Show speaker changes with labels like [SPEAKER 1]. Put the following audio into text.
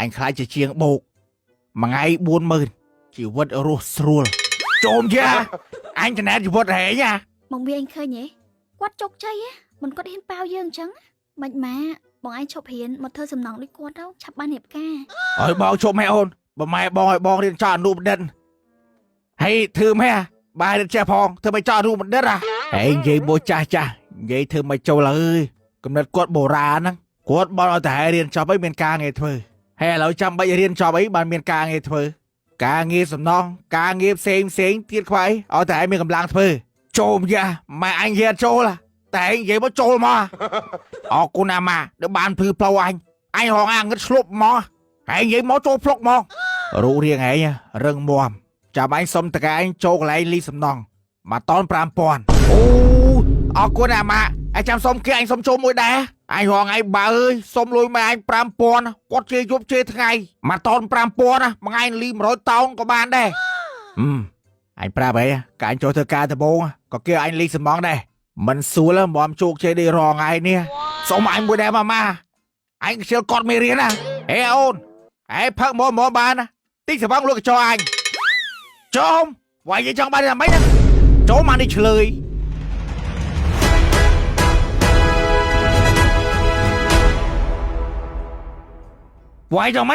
[SPEAKER 1] អញខ្លាចជាជាងបោកមួយថ្ងៃ40000ជីវិតរស់ស្រួលចូលយ៉ាអញចំណែកជីវិតហែងណា
[SPEAKER 2] មកវាអញឃើញហ៎គាត់ជោគជ័យហ៎មិនគាត់ហ៊ានប៉ាវយើងអញ្ចឹងមិនម៉ាបងឯងឈប់រៀនមកធ្វើសំណងដូចគាត់ទៅឆាប់បានរៀបការ
[SPEAKER 1] ឲ្យបងជប់ម៉ែអូនបើម៉ែបងឲ្យបងរៀនចោលអនុបណ្ឌិតហើយធ្វើម៉េចបាយរៀនចេះផងធ្វើមិនចោលអនុបណ្ឌិតហ่ะហើយនិយាយមួយចាស់ចាស់និយាយធ្វើមិនចូលអើយកំណត់គាត់បុរាណហ្នឹងគាត់បន់ឲ្យតែរៀនចប់អីមានការងារធ្វើហើយឥឡូវចាំបាច់រៀនចប់អីបានមានការងារធ្វើការងារសំណងការងារផ្សេងផ្សេងទៀតខ្វៃឲ្យតែឯងមានកម្លាំងធ្វើចូលយ៉ាម៉ែអញនិយាយអត់ចូលតែឯងនិយាយមកចូលមកអរគុណអាម៉ាដែលបានភ្លឺផ្លូវអញអញរងអាងឹតឆ្លប់មក ឯងនិយាយមកចូលផ្លុកមករូបរាងឯងរឹងមាំចាំឯងសុំតកែឯងចូលកន្លែងលីសំណងមកតន5000អូអរគុណអាម៉ាឯងចាំសុំគេឯងសុំចូលមួយដែរឯងរងឯងបើអើយសុំលុយម៉ែឯង5000គាត់ជេរយប់ជេរថ្ងៃមកតន5000ណាមួយថ្ងៃលី100តោនក៏បានដែរហឹមអញប្រាប់ឯងកាអញចូលធ្វើការដំបងក៏គេឲ្យអញលីសំណងដែរមិនសួលមមជោគជ័យដូចរងឯងនេះសុំអញមួយដែរម៉ាម៉ាអញខ្ជិលកត់មេរៀនណាហេអូន ឯងផឹកមកមកបានណាតិចសបងលក់កញ្ចក់អញចូលវាយយចង់បានយ៉ាងម៉េចណាចូលមកនេះឆ្លើយវាយចង់ម៉េច